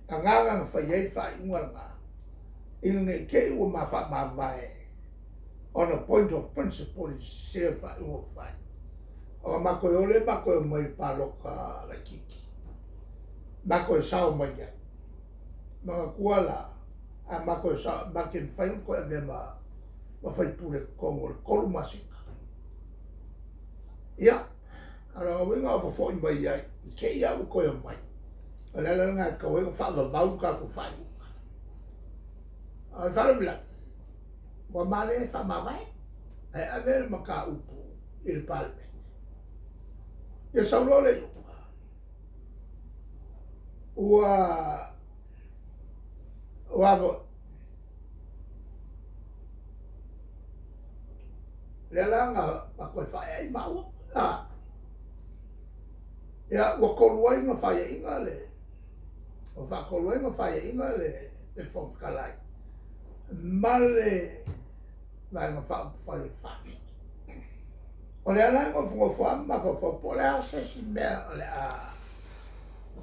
Agaga na fai ai le faaiuga lena, ina ne i te i ua ma faamavae on a point of principle i le sese o le faaiuga ua fai, ona ma toe o lea ma toe omai i le palota laitiiti, ma toe sao mai ai. Manatua la, a ma toe sao, ma te mafai ona toe avea ma ma faipule i totonu o le 3 masina. Ia, a o lona uiga ua foi mai ai i te i lava ua toe omai, o le ala lena e tatau ai ona faavavau le tatou faaiuga. A o le faalavelave, ua ma le faamavae, ae ave le mataupu i le Palemene. Ia sau loa le iuga, ua ua foi, lea la na toe faaee ai maua, a, ia, ua tolu ai na faiaina le, ua faatolu ai na faiaina le Fofoga Fetalai ma le Vaega Faaupufai o le FAST. O lea la e nofonofo lava ma mafaufau po o le a se isi mea o le a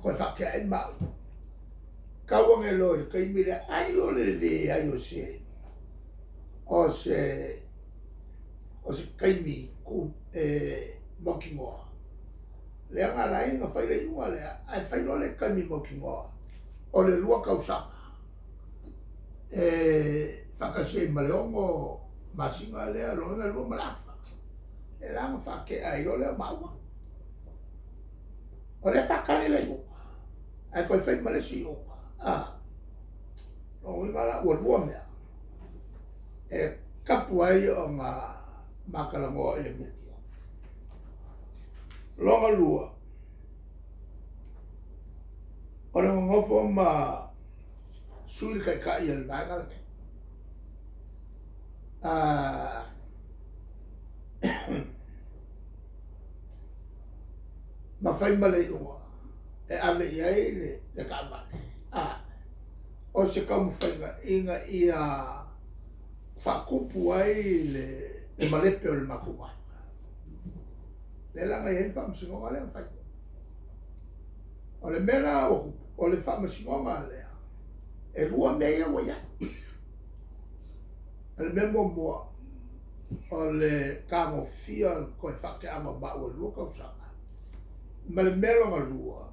toe faatea ai maua. Tau ane loa i le taimi lea, ai o le leai o se o se o se taimi ku e mautinoa. Lea na ala ai ona fai le iuga lea, ae fai loa le taimi mautinoa o le 2 tausaga e faatasi ai ma le 6 masina lea, lona uiga e 2 ma le afa. Lea la na faatea ai loa lea o maua. O lea e faatali le iuga, ae toe fai ma le isi iuga. A, lona uiga la ua lua mea e tapu ai ona ma talanoa i le media. Lona lua, o le nonofo ma sui le taitai o le vaega lenei. Ma fai ma le iuga e ave i ai le taavale, a o se taumafaiga ina ia faatupu ai le malepe o le matou vaega. Lea la na i ai le faamasinoga lea na fai. O le mea la ua tupu, o le faamasinoga lea, e lua mea ia ua i ai. O le mea muamua, o le tagofia o le toe faateaga o maua i le 2 tausaga, ma le mea lona lua,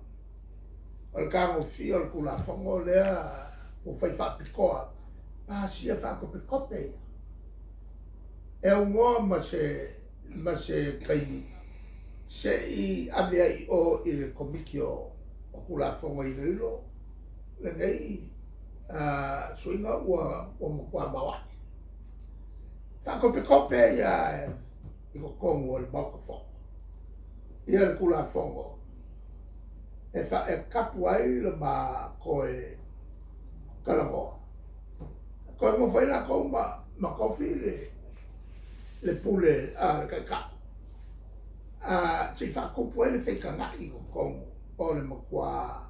o le tagofia o le Tulafono lea ua fai faapitoa, pasia faatopetope ia, e aunoa ma se ma se taimi se i ave ai i o i le Komiti o Tulafono e iloilo lenei suiga ua matua maoae. Faatopetope ia i totonu o le Maota Fono ia le Tulafono e e tapu ai le ma toe talanoa. Toe nonofo ai latou ma tofi le pule a le taitai, se i faatupu ai le feitagai i totonu o le matua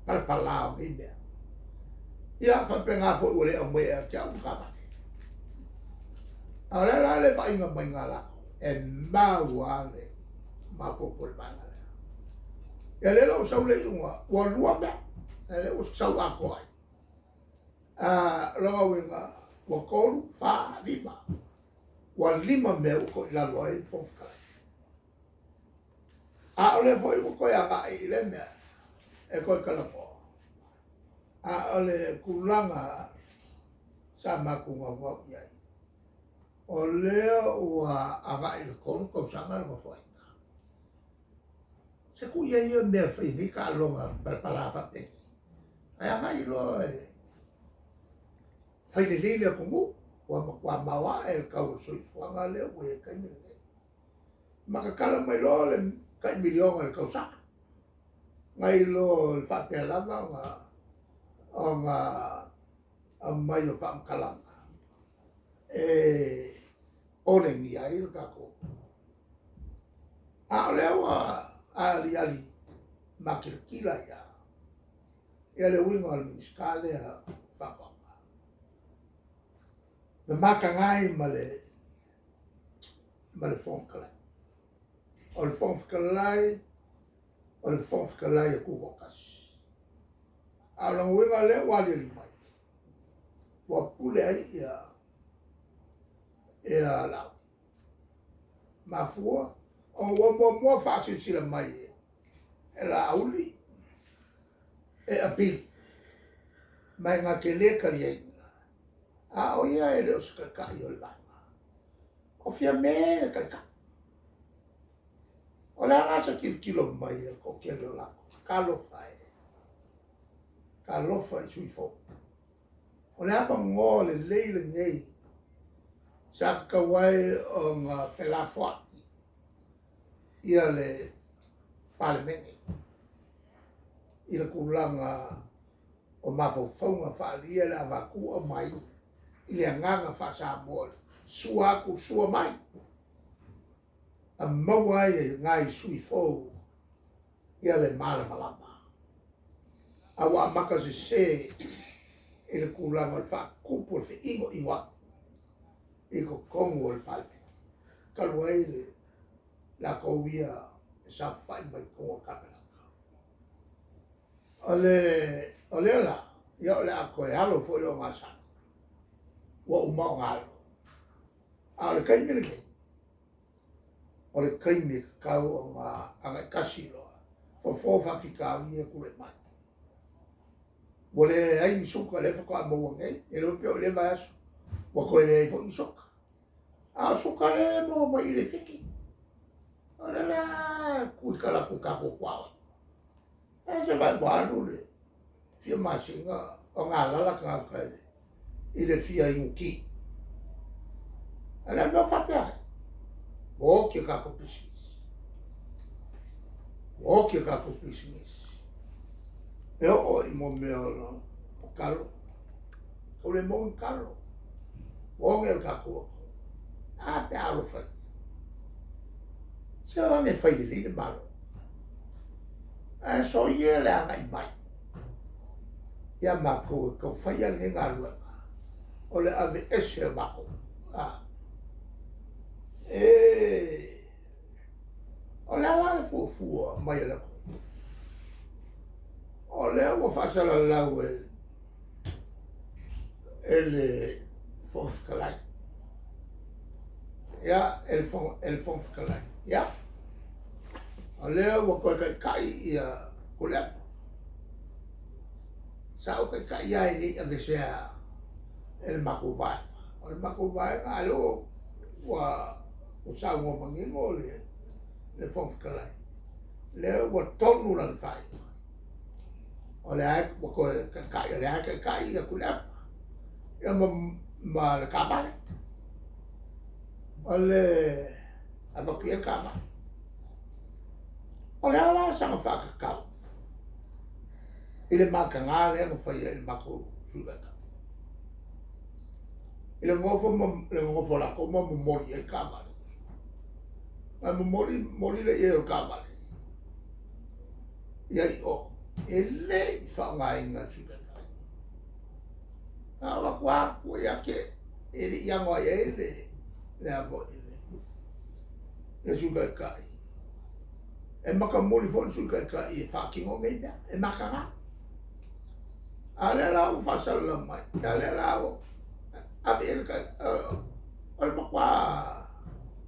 palapala o nei mea. Ia faapena foi ua le aumaia ia te au le taavale. A o le a la le vaaiga maiga a latou? E mau lava le maopoopo i le vaega lea. Ia lea la ua sau le iuga, ua lua mea, a o lea ua sau atoa ai. O lona uiga, ua 3, 4, 5. Ua 5 mea ua toilalo ai le Fofoga Fetalai. A o lea foi ua toe agai i lea mea e toe talanoa, a o le tulaga sa matou naunau i ai, o lea ua agai i le 3 tausaga le Nofoaiga. Se tuu ia ia mea e fai nei taaloga palapala faapenei, ae agai loa e fai lelei le atunuu, ua matua maoae le tau o le soifuaga lea ua i ai i le taimi lenei. Ma tatala mai loa le tai miliona i le tausaga, nai lo le faapea lava ona aumai o faamatalaga e olegia ai le tatou atunuu. A o lea ua aliali makilatila ai lava ia le uiga o le Minisita lea o Faatoaga, na mataga ai ma le Fofoga Fetalai. O le Fofoga Fetalai, o le Fofoga Fetalai e tutoatasi. A o lona uiga lea ua aliali mai, ua pule ai ia ia Laauli. Mafua ona ua muamua faasilasila mai e Laauli e apili, ma e na te le taliaina, a o ia e le o se Taitai o le Vaega. O Fiame le Taitai. O le a la se tilotilo mai a le toatele o latou? Talofa e! Talofa i sui usufono. O le avanoa lelei lenei sa tatau ai ona felafoai ia le Palemene i le tulaga o mafaufauga faaalia le avatu aumai i le agaga faa-Samoa, sua atu sua mai, a maua ai e nai sui fou ia le malamalama. A ua amata sese i le tulaga o le faatupu o le feinoinoai i totonu o le Palemene, talu ai le latou ia e saofai mai totonu o le Kapeneta. O le o lea la, ia o le a toe alo foi le ogasami, ua uma ona alo. A o le taimi lenei, o le taimi e tatau ona agai tasi loa, fofo faafitauli ia e tulai mai. Ua leai ni suka, lea faatoa maua nei, e le iloa pe oo i lea vaiaso ua toe leai foi ni suka. A o suka lea e maua mai i le Fiti, o lea la e tuitala atu i tatou tuaoi. E se vaai ua alu le fia masina o galala tagata i le fia inu ti. A o le a le mea ua faapea ai? Ua oti a tatou pisinisi. Ua oti a tatou pisinisi. E oo i mo mea o talo. Tau le maua ni talo. Ua oge le tatou atunuu. A pe a alofa ia. Se o age e fai lelei le Malo. Ae soia le agai mai ia matou e tau faia lenei galuega o le aveese o matou. A. E o le a la le fuafua mai a le atunuu? O lea ua faasalalau e e le Fofoga Fetalai. Ia, e le Fofoga Fetalai. Ia, o lea ua toe taitai ia Tuilaepa. Sa ou taitai lava e le i aveesea e le matou vaega. O le matou vaega, a o lea ua saunoa manino le Fofoga Fetalai, lea ua tonu lana faaiuga, o lea ua toe taitai, o lea e taitai ia Tuilaepa ia ma le taavale. O le avatu i ai le taavale. O le a la saga faatatau i le mataga lea na faia i le matou Sui Taitai? I le nofo ma le nonofo a latou ma momoli i ai le taavale. Na momoli momoli lea i ai o le taavale ia i o, e le i faaaogaina e le Sui Taitai. Na o atu lava ia te e le i ano i ai le a foi le Sui Taitai. E matamuli foi le Sui Taitai e faatino nei mea, e mataga. A o lea la ua faasalalau mai, a o lea la ua ave i ai le o le matua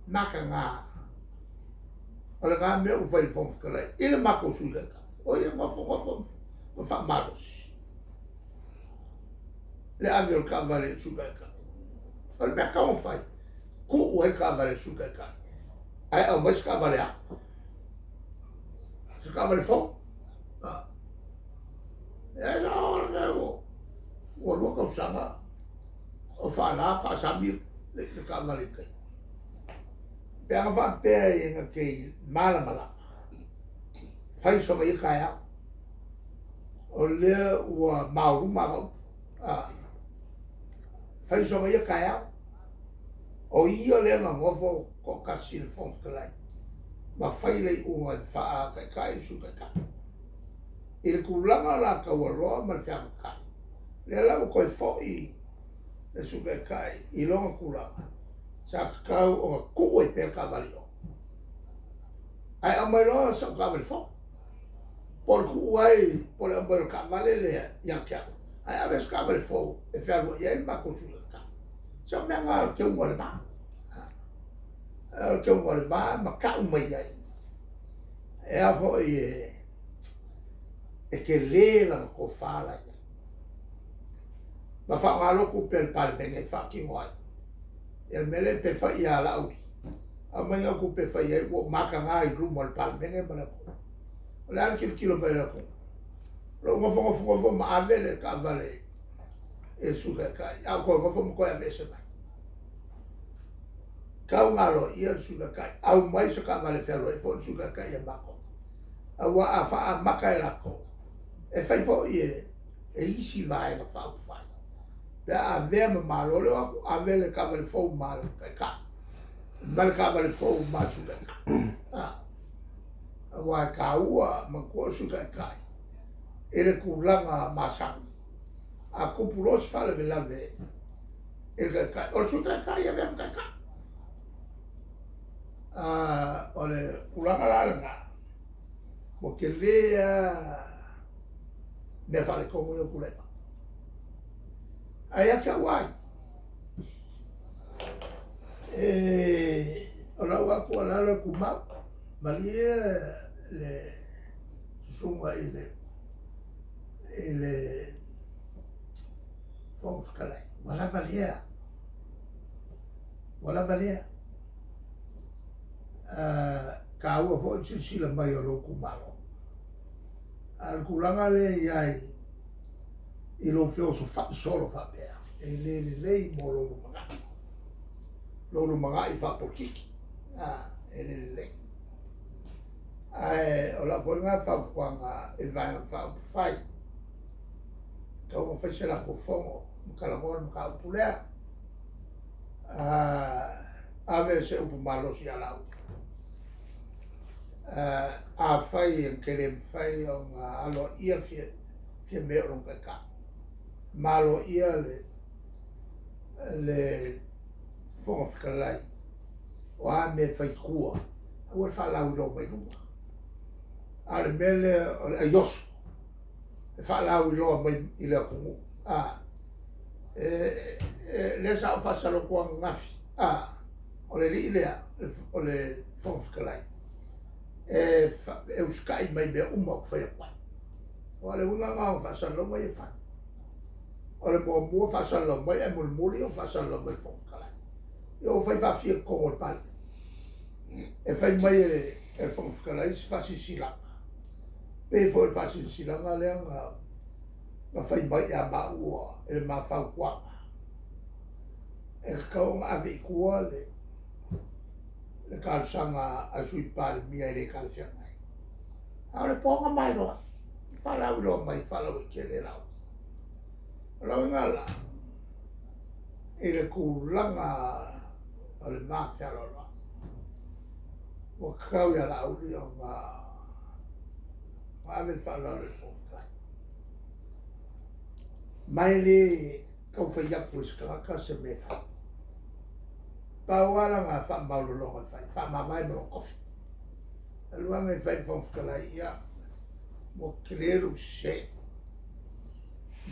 mataga o lena mea ua fai e le Fofoga Fetalai i le matou Sui Taitai, o ia nofo nofo ma faamalosi le ave o le taavale i le Sui Taitai. O le mea e tatau ona fai, tuu ai le taavale i le Sui Taitai, ae aumai se taavale a se taavale fou. E ua 2 tausaga o faala faasami le taavale i tai. Pe ana faapea e na te malamalama, fai sona ia taeao, o lea ua maoluma ana upu. Fai sona ia taeao, o ia lea na nofo toatasi i le Fofoga Fetalai ma fai le iuga e faataitai le Sui Taitai. I le tulaga o la taualoa ma le feavatai, lea la ua toe foi le Sui Taitai i lona tulaga, sa tatau ona tuu ai pea le taavale i o, ae aumai loa sau taavale fou. Po o le tuu ai, po o le aumai o le taavale lea ia te au, ae ave se taavale fou e fealuai ai le matou Sui Taitai. Se o mea na o le teuga o le va. O le teuga o le va ma tau mai ai, e a foi e tele lana tofa la e i ai, ma faaaoga loa tupe a le Palemene e faatino ai. Ia o le mea lea pe fai ia Laauli, aumai au tupe e fai ai, ua ou mataga i luma o le Palemene ma le atunuu. O le a le tilotilo mai a le atunuu? Lou nofo nofo nofo ma ave le taavale i le Sui Taitai, ae ou toe nofo ma toe aveese mai. Tau ina aloaia le Sui Taitai, aumai se taavale e fealuai ai foi le Sui Taitai ia matou. Aua a faaamata e latou, e fai foi e isi Vaega Faaupufai pe a avea ma Malo le o atu ave le taavale fou ma le Taitai ma le taavale fou ma le Sui Taitai. Aua e taua, manatua o le Sui Taitai i le tulaga masani, a tupu loa se faalavelave i le Taitai, o le Sui Taitai e avea ma Taitai. O le tulaga la lena, ua tele lava mea faaletonu ia ua tulai mai. Ae ia te au lava ia, o lau lava tuualalo e tumau, malie le susuga i le Fofoga Fetalai, ua lava lea, ua lava lea. E taua foi le silasila mai o lou itumalo. A o le tulaga lea e i ai i lou feosofai solo faapea, e le lelei mo lou lumanai, lou lumanai faapolokiki, e le lelei. Ae o lau foi lena fautuaga i le Vaega Faaupufai, e tatau ona fai se latou fono ma talanoa le mataupu lea. Ave se upu malosi ia Laauli. Afai e te le mafai ona aloaia Fiame o lona taitai, ma aloaia le Fofoga Fetalai, o a mea e fai i tua, aua le faalauiloa mai luma. A o le mea lea o le aioso, e faalauiloa mai i le atunuu, lea sa ou faasalalau atu ananafi, o le alii lea o le Fofoga Fetalai, e usitai mai i mea uma ou te fai atu ai. Aua o le uiga lena o faasalalauga ia e fai. O le muamua faasalalau mai, ae mulimuli ona faasalalau mai e le Fofoga Fetalai. Ia ua fai faafia i totonu o le Palemene. E fai mai e le Fofoga Fetalai se faasilasilaga, pei foi o le faasilasilaga lea na fai mai ia maua i le ma fautuaga, e tatau ona ave i tua le talosaga a le Sui Palemia e le talafeagai. A o le po na ma iloa ai, faalauiloa mai faalauaitele e Laauli. O le uiga la, i le tulaga o le va fealoaloai, ua tatau ia Laauli ona ave le faaaloalo i le Fofoga Fetalai. Ma e le tau fai atu e se tagata se mea e fai. Pau lava lana faamaualaloga e fai, faamavae ma lou tofi. Alu ane e fai i le Fofoga Fetalai, ia, ua tele lou sese,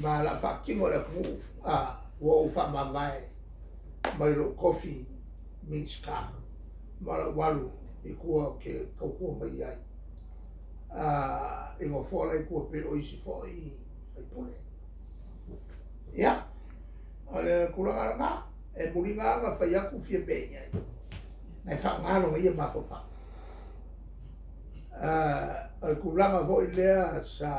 ma o le a faatino e le atunuu, a, ua ou faamavae mai lou tofi Minisita ma lou alu i tua ou te tautua mai ai i nofoa la e i tua pei o isi foi sui usufono. Ia, o le tulaga lena, e muliga lava ona fai atu Fiame i ai, ae faaaoga lona ia mafaufau. O le tulaga foi lea sa